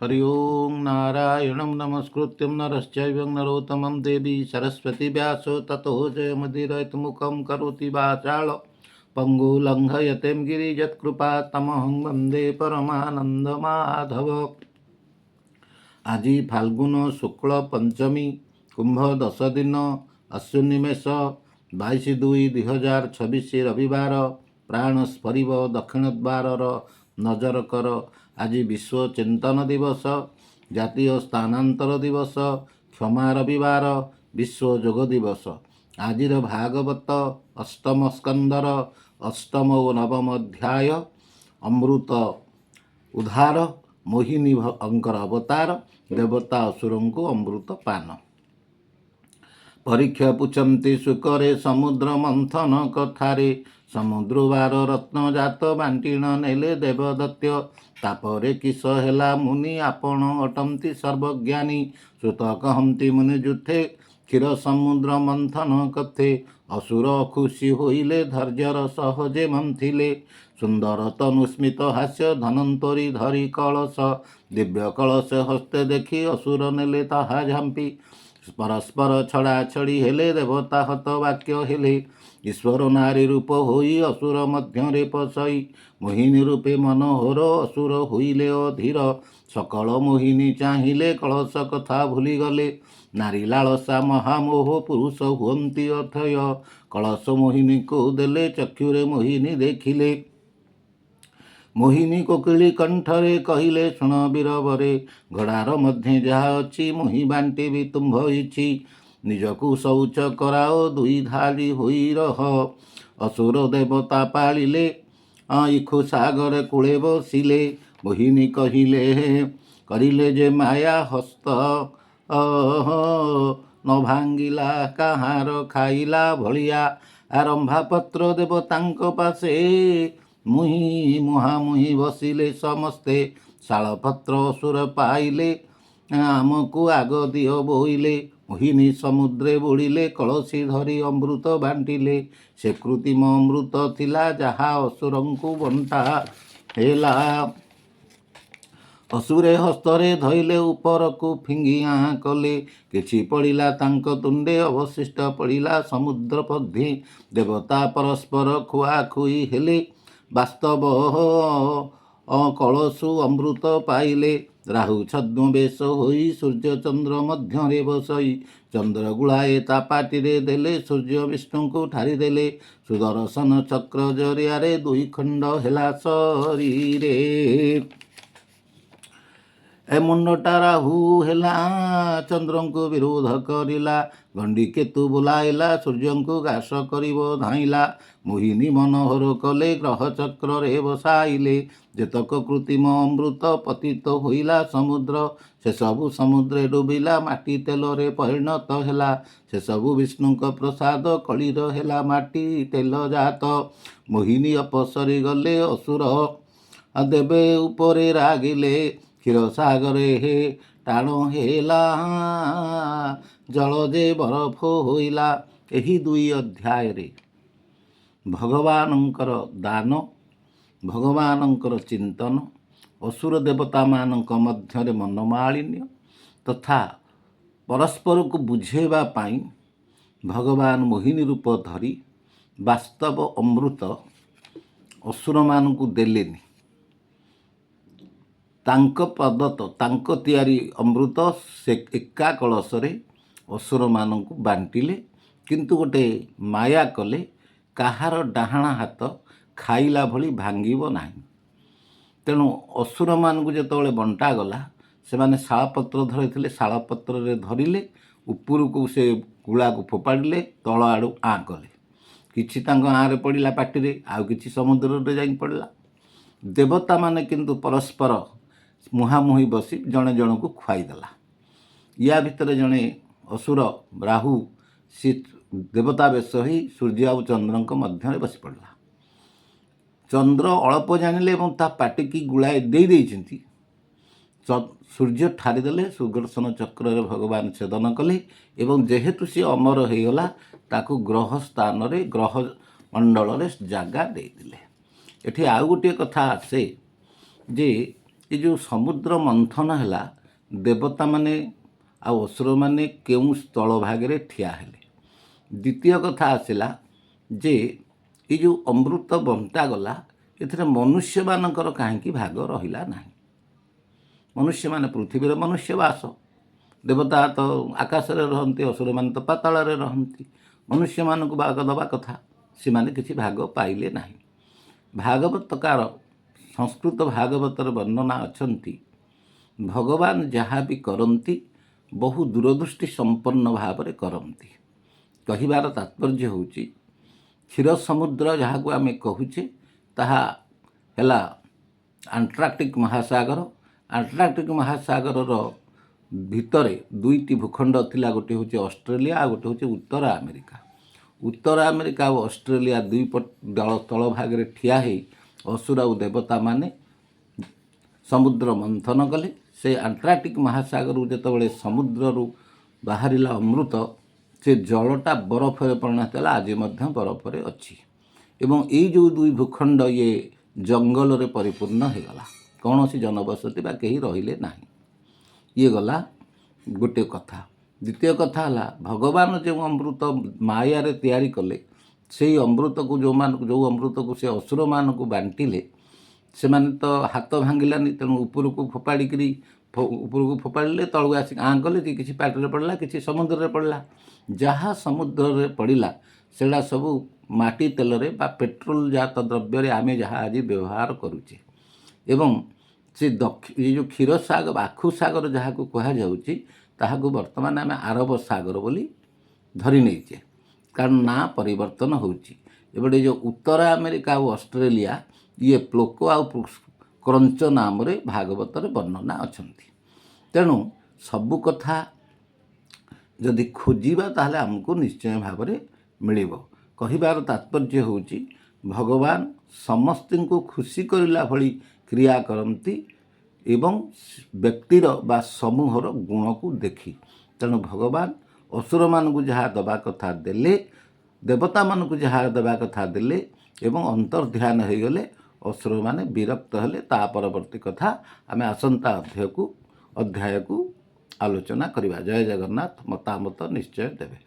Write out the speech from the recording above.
ହରି ଓଁ ନାରାୟଣଂ ନମସ୍କୃତ୍ୟଂ ନରଶ୍ଚୈବ ନରୋତ୍ତମଂ ଦେବୀ ସରସ୍ୱତୀ ବ୍ୟାସ ତତୋ ଜୟମୁଦୀରୟତ୍ ମୁଖं କରୋତି ବାଚାଳ ପଙ୍ଗୁ ଲଙ୍ଘୟତେಂ ଗିରି ଯତ୍କୃପା ତମହଂ ବନ୍ଦେ ପରମାନନ୍ଦ ମାଧବ। ଆଜି ଫାଲ୍ଗୁନ ଶୁକ୍ଳ ପଞ୍ଚମୀ, କୁମ୍ଭ 10 ଦିନ, ଅଶ୍ୱିନୀ ମେଷ, 22/2/2026 ରବିବାର। ପ୍ରାଣ ସ୍ଫରିବ ଦକ୍ଷିଣ ଦ୍ୱାରର ନଜର କର। ଆଜି ବିଶ୍ୱ ଚିନ୍ତନ ଦିବସ, ଜାତୀୟ ସ୍ଥାନାନ୍ତର ଦିବସ, କ୍ଷମା ରବିବାର, ବିଶ୍ୱ ଯୋଗ ଦିବସ। ଆଜିର ଭାଗବତ ଅଷ୍ଟମ ସ୍କନ୍ଧର ଅଷ୍ଟମ ଓ ନବମ ଅଧ୍ୟାୟ, ଅମୃତ ଉଦ୍ଧାର, ମୋହିନୀଙ୍କର ଅବତାର, ଦେବତା ଅସୁରଙ୍କୁ ଅମୃତ ପାନ। ପରୀକ୍ଷିତ ପୁଛନ୍ତି ଶୁକରେ ସମୁଦ୍ର ମନ୍ଥନ କଥାରେ। ସମୁଦ୍ର ବାର ରତ୍ନ ଜାତ ବାଣ୍ଟିଣ ନେଲେ ଦେବଦତ୍ତ। ତାପରେ କିସ ହେଲା ମୁନି, ଆପଣ ଅଟନ୍ତି ସର୍ବଜ୍ଞାନୀ। ସୂତ କହନ୍ତି, ମୁନି ଯୁଥେ କ୍ଷୀର ସମୁଦ୍ର ମନ୍ଥନ କଥେ। ଅସୁର ଖୁସି ହୋଇଲେ, ଧୈର୍ଯ୍ୟର ସହଜେ ମନ୍ଥିଲେ। ସୁନ୍ଦର ତନୁ, ସ୍ମିତ ହାସ୍ୟ, ଧନ୍ୱନ୍ତରୀ ଧରି କଳସ, ଦିବ୍ୟ କଳସ ହସ୍ତେ ଦେଖି ଅସୁର ନେଲେ ତାହା ଝାମ୍ପି। ପରସ୍ପର ଛଡ଼ା ଛଡ଼ି ହେଲେ, ଦେବତା ହତ ବାକ୍ୟ ହେଲେ। ଈଶ୍ୱର ନାରୀ ରୂପ ହୋଇ ଅସୁର ମଧ୍ୟରେ ପଶଇ, ମୋହିନୀ ରୂପେ ମନୋହର, ଅସୁର ହୋଇଲେ ଅଧୀର। ସକଳ ମୋହିନୀ ଚାହିଁଲେ, କଳସ କଥା ଭୁଲିଗଲେ। ନାରୀ ଲାଳସା ମହାମୋହ, ପୁରୁଷ ହୁଅନ୍ତି ଅଥୟ। କଳସ ମୋହିନୀକୁ ଦେଲେ, ଚକ୍ଷୁରେ ମୋହିନୀ ଦେଖିଲେ। ମୋହିନୀ କୋକିଳି କଣ୍ଠରେ କହିଲେ, ଶୁଣ ବୀରବରେ, ଘଡ଼ାର ମଧ୍ୟେ ଯାହା ଅଛି ମୁହିଁ ବାଣ୍ଟିବି ତୁମ୍ଭ ଇଛି। ନିଜକୁ ଶୌଚ କରାଅ, ଦୁଇ ଧାଡ଼ି ହୋଇ ରହ। ଅସୁର ଦେବତା ପାଳିଲେ, ଇକ୍ଷୁ ସାଗର କୂଳେ ବସିଲେ। ମୋହିନୀ କହିଲେ, କରିଲେ ଯେ ମାୟା ହସ୍ତ ନ ଭାଙ୍ଗିଲା କାହାର ଖାଇଲା ଭଳିଆ। ଆରମ୍ଭା ପତ୍ର ଦେବତାଙ୍କ ପାଶେ ମୁହିଁ ମୁହାଁମୁହିଁ ବସିଲେ ସମସ୍ତେ। ଶାଳପତ୍ର ଅସୁର ପାଇଲେ, ଆମକୁ ଆଗ ଦିଅ ବୋଇଲେ। ମୋହିନୀ ସମୁଦ୍ରେ ବୁଡ଼ିଲେ, କଳସୀ ଧରି ଅମୃତ ବାଣ୍ଟିଲେ। ସେ କୃତ୍ରିମ ଅମୃତ ଥିଲା ଯାହା ଅସୁରଙ୍କୁ ବଣ୍ଟା ହେଲା। ଅସୁରେ ହସ୍ତରେ ଧଇଲେ, ଉପରକୁ ଫିଙ୍ଗି ଆଁ କଲେ। କିଛି ପଡ଼ିଲା ତାଙ୍କ ତୁଣ୍ଡେ, ଅବଶିଷ୍ଟ ପଡ଼ିଲା ସମୁଦ୍ର ମଧ୍ୟେ। ଦେବତା ପରସ୍ପର ଖୁଆଖୁଇ ହେଲେ, ବାସ୍ତବ କଳସୁ ଅମୃତ ପାଇଲେ। ରାହୁ ଛଦ୍ମବେଶ ହୋଇ ସୂର୍ଯ୍ୟ ଚନ୍ଦ୍ର ମଧ୍ୟରେ ବସଇ, ଚନ୍ଦ୍ର ଗୁଳାଏ ତା ପାଟିରେ ଦେଲେ, ସୂର୍ଯ୍ୟ ବିଷ୍ଣୁଙ୍କୁ ଠାରିଦେଲେ। ସୁଦର୍ଶନ ଚକ୍ର ଜରିଆରେ ଦୁଇ ଖଣ୍ଡ ହେଲା ଶରୀରେ। ଏ ମୁଣ୍ଡଟା ରାହୁ ହେଲା, ଚନ୍ଦ୍ରଙ୍କୁ ବିରୋଧ କରିଲା। ଗଣ୍ଡି କେତୁ ବୁଲାଇଲା, ସୂର୍ଯ୍ୟଙ୍କୁ ଗ୍ରାସ କରିବ ଧାଇଁଲା। ମୋହିନୀ ମନୋହର କଲେ, ଗ୍ରହ ଚକ୍ରରେ ବସାଇଲେ। ଯେତକ କୃତ୍ରିମ ଅମୃତ ପତିତ ହୋଇଲା ସମୁଦ୍ର, ସେସବୁ ସମୁଦ୍ରେ ଡୁବିଲା, ମାଟି ତେଲରେ ପରିଣତ ହେଲା। ସେସବୁ ବିଷ୍ଣୁଙ୍କ ପ୍ରସାଦ, କଳିର ହେଲା ମାଟି ତେଲ ଜାତ। ମୋହିନୀ ଅପସରି ଗଲେ, ଅସୁର ଦେବେ ଉପରେ ରାଗିଲେ। କ୍ଷୀରସାଗରେ ହେ ଟାଣ ହେଲା, ଜଳ ଯେ ବରଫ ହୋଇଲା। ଏହି ଦୁଇ ଅଧ୍ୟାୟରେ ଭଗବାନଙ୍କର ଦାନ, ଭଗବାନଙ୍କର ଚିନ୍ତନ, ଅସୁର ଦେବତାମାନଙ୍କ ମଧ୍ୟରେ ମନୋମାଳିନ୍ୟ ତଥା ପରସ୍ପରକୁ ବୁଝେଇବା ପାଇଁ ଭଗବାନ ମୋହିନୀ ରୂପ ଧରି ବାସ୍ତବ ଅମୃତ ଅସୁରମାନଙ୍କୁ ଦେଲେନି। ତାଙ୍କ ପ୍ରଦତ୍ତ, ତାଙ୍କ ତିଆରି ଅମୃତ ସେ ଏକା କଳସରେ ଅସୁରମାନଙ୍କୁ ବାଣ୍ଟିଲେ। କିନ୍ତୁ ଗୋଟେ ମାୟା କଲେ, କାହାର ଡାହାଣ ହାତ ଖାଇଲା ଭଳି ଭାଙ୍ଗିବ ନାହିଁ। ତେଣୁ ଅସୁରମାନଙ୍କୁ ଯେତେବେଳେ ବଣ୍ଟାଗଲା, ସେମାନେ ଶାଳପତ୍ର ଧରିଥିଲେ। ଶାଳପତ୍ରରେ ଧରିଲେ, ଉପରକୁ ସେ ଗୁଳାକୁ ଫୋପାଡ଼ିଲେ, ତଳ ଆଡ଼ୁ ଆଁ କଲେ। କିଛି ତାଙ୍କ ଆଁରେ ପଡ଼ିଲା ପାଟିରେ, ଆଉ କିଛି ସମୁଦ୍ରରେ ଯାଇକି ପଡ଼ିଲା। ଦେବତାମାନେ କିନ୍ତୁ ପରସ୍ପର ମୁହାଁମୁହିଁ ବସି ଜଣେ ଜଣକୁ ଖୁଆଇଦେଲା। ୟା ଭିତରେ ଜଣେ ଅସୁର ରାହୁ, ସେ ଦେବତା ବେଶ ହୋଇ ସୂର୍ଯ୍ୟ ଆଉ ଚନ୍ଦ୍ରଙ୍କ ମଧ୍ୟରେ ବସି ପଡ଼ିଲା। ଚନ୍ଦ୍ର ଅଳ୍ପ ଜାଣିଲେ ଏବଂ ତା ପାଟିକି ଗୁଳାଏ ଦେଇ ଦେଇଛନ୍ତି। ସୂର୍ଯ୍ୟ ଠାରିଦେଲେ, ସୁଦର୍ଶନ ଚକ୍ରରେ ଭଗବାନ ଛେଦନ କଲେ ଏବଂ ଯେହେତୁ ସିଏ ଅମର ହୋଇଗଲା, ତାକୁ ଗ୍ରହ ସ୍ଥାନରେ, ଗ୍ରହ ମଣ୍ଡଳରେ ଜାଗା ଦେଇଦେଲେ। ଏଠି ଆଉ ଗୋଟିଏ କଥା ଆସେ ଯେ ଏ ଯେଉଁ ସମୁଦ୍ର ମନ୍ଥନ ହେଲା, ଦେବତାମାନେ ଆଉ ଅସୁରମାନେ କେଉଁ ସ୍ଥଳ ଭାଗରେ ଠିଆ ହେଲେ। ଦ୍ୱିତୀୟ କଥା ଆସିଲା ଯେ ଏ ଯେଉଁ ଅମୃତ ବଣ୍ଟା ଗଲା, ଏଥିରେ ମନୁଷ୍ୟମାନଙ୍କର କାହିଁକି ଭାଗ ରହିଲା ନାହିଁ? ମନୁଷ୍ୟମାନେ ପୃଥିବୀରେ ମନୁଷ୍ୟ ବାସ, ଦେବତା ତ ଆକାଶରେ ରହନ୍ତି, ଅସୁରମାନେ ତ ପାତାଳରେ ରହନ୍ତି। ମନୁଷ୍ୟମାନଙ୍କୁ ଭାଗ ଦେବା କଥା, ସେମାନେ କିଛି ଭାଗ ପାଇଲେ ନାହିଁ। ଭାଗବତକାର ସଂସ୍କୃତ ଭାଗବତର ବର୍ଣ୍ଣନା ଅଛନ୍ତି, ଭଗବାନ ଯାହା ବି କରନ୍ତି ବହୁ ଦୂରଦୃଷ୍ଟି ସମ୍ପନ୍ନ ଭାବରେ କରନ୍ତି। କହିବାର ତାତ୍ପର୍ଯ୍ୟ ହେଉଛି, କ୍ଷୀର ସମୁଦ୍ର ଯାହାକୁ ଆମେ କହୁଛେ, ତାହା ହେଲା ଆଣ୍ଟାର୍କଟିକ୍ ମହାସାଗର। ଆଣ୍ଟାର୍କଟିକ୍ ମହାସାଗରର ଭିତରେ ଦୁଇଟି ଭୂଖଣ୍ଡ ଥିଲା, ଗୋଟିଏ ହେଉଛି ଅଷ୍ଟ୍ରେଲିଆ ଆଉ ଗୋଟେ ହେଉଛି ଉତ୍ତର ଆମେରିକା। ଉତ୍ତର ଆମେରିକା ଆଉ ଅଷ୍ଟ୍ରେଲିଆ ଦୁଇ ପଟ ଦଳ ସ୍ଥଳ ଭାଗରେ ଠିଆ ହେଇ ଅସୁର ଆଉ ଦେବତାମାନେ ସମୁଦ୍ର ମନ୍ଥନ କଲେ। ସେ ଆଣ୍ଟାର୍କଟିକ୍ ମହାସାଗରରୁ ଯେତେବେଳେ ସମୁଦ୍ରରୁ ବାହାରିଲା ଅମୃତ, ସେ ଜଳଟା ବରଫରେ ପରିଣତ ହେଲା, ଆଜି ମଧ୍ୟ ବରଫରେ ଅଛି। ଏବଂ ଏଇ ଯେଉଁ ଦୁଇ ଭୂଖଣ୍ଡ, ଇଏ ଜଙ୍ଗଲରେ ପରିପୂର୍ଣ୍ଣ ହେଇଗଲା, କୌଣସି ଜନବସତି ବା କେହି ରହିଲେ ନାହିଁ। ଇଏ ଗଲା ଗୋଟେ କଥା। ଦ୍ୱିତୀୟ କଥା ହେଲା, ଭଗବାନ ଯେଉଁ ଅମୃତ ମାୟାରେ ତିଆରି କଲେ, ସେଇ ଅମୃତକୁ ଯେଉଁମାନଙ୍କୁ, ଯେଉଁ ଅମୃତକୁ ସେ ଅସୁରମାନଙ୍କୁ ବାଣ୍ଟିଲେ, ସେମାନେ ତ ହାତ ଭାଙ୍ଗିଲାନି, ତେଣୁ ଉପରକୁ ଫୋପାଡ଼ିକିରି, ଉପରକୁ ଫୋପାଡ଼ିଲେ, ତଳକୁ ଆସିକି ଆଁ କଲେ ଯେ କିଛି ପାଟିରେ ପଡ଼ିଲା, କିଛି ସମୁଦ୍ରରେ ପଡ଼ିଲା। ଯାହା ସମୁଦ୍ରରେ ପଡ଼ିଲା, ସେଗୁଡ଼ା ସବୁ ମାଟି ତେଲରେ ବା ପେଟ୍ରୋଲ ଜାତ ଦ୍ରବ୍ୟରେ ଆମେ ଯାହା ଆଜି ବ୍ୟବହାର କରୁଛେ। ଏବଂ ସେ ଏ ଯେଉଁ କ୍ଷୀର ସାଗର, ଆଖୁ ସାଗର ଯାହାକୁ କୁହାଯାଉଛି, ତାହାକୁ ବର୍ତ୍ତମାନ ଆମେ ଆରବ ସାଗର ବୋଲି ଧରି ନେଇଛେ, କାରଣ ନାଁ ପରିବର୍ତ୍ତନ ହେଉଛି। ଏପଟେ ଯେଉଁ ଉତ୍ତର ଆମେରିକା ଆଉ ଅଷ୍ଟ୍ରେଲିଆ, ଇଏ ପ୍ଲୋକ ଆଉ କ୍ରଞ୍ଚ ନାମରେ ଭାଗବତରେ ବର୍ଣ୍ଣନା ଅଛନ୍ତି। ତେଣୁ ସବୁ କଥା ଯଦି ଖୋଜିବା, ତାହେଲେ ଆମକୁ ନିଶ୍ଚୟ ଭାବରେ ମିଳିବ। କହିବାର ତାତ୍ପର୍ଯ୍ୟ ହେଉଛି, ଭଗବାନ ସମସ୍ତଙ୍କୁ ଖୁସି କରିଲା ଭଳି କ୍ରିୟା କରନ୍ତି ଏବଂ ବ୍ୟକ୍ତିର ବା ସମୂହର ଗୁଣକୁ ଦେଖି। ତେଣୁ ଭଗବାନ ଅସୁରମାନଙ୍କୁ ଯାହା ଦେବା କଥା ଦେଲେ, ଦେବତାମାନଙ୍କୁ ଯାହା ଦେବା କଥା ଦେଲେ ଏବଂ ଅନ୍ତର୍ଧ୍ୟାନ ହୋଇଗଲେ। ଅସୁରମାନେ ବିରକ୍ତ ହେଲେ। ତା ପରବର୍ତ୍ତୀ କଥା ଆମେ ଆସନ୍ତା ଅଧ୍ୟାୟକୁ ଆଲୋଚନା କରିବା। ଜୟ ଜଗନ୍ନାଥ। ମତାମତ ନିଶ୍ଚୟ ଦେବେ।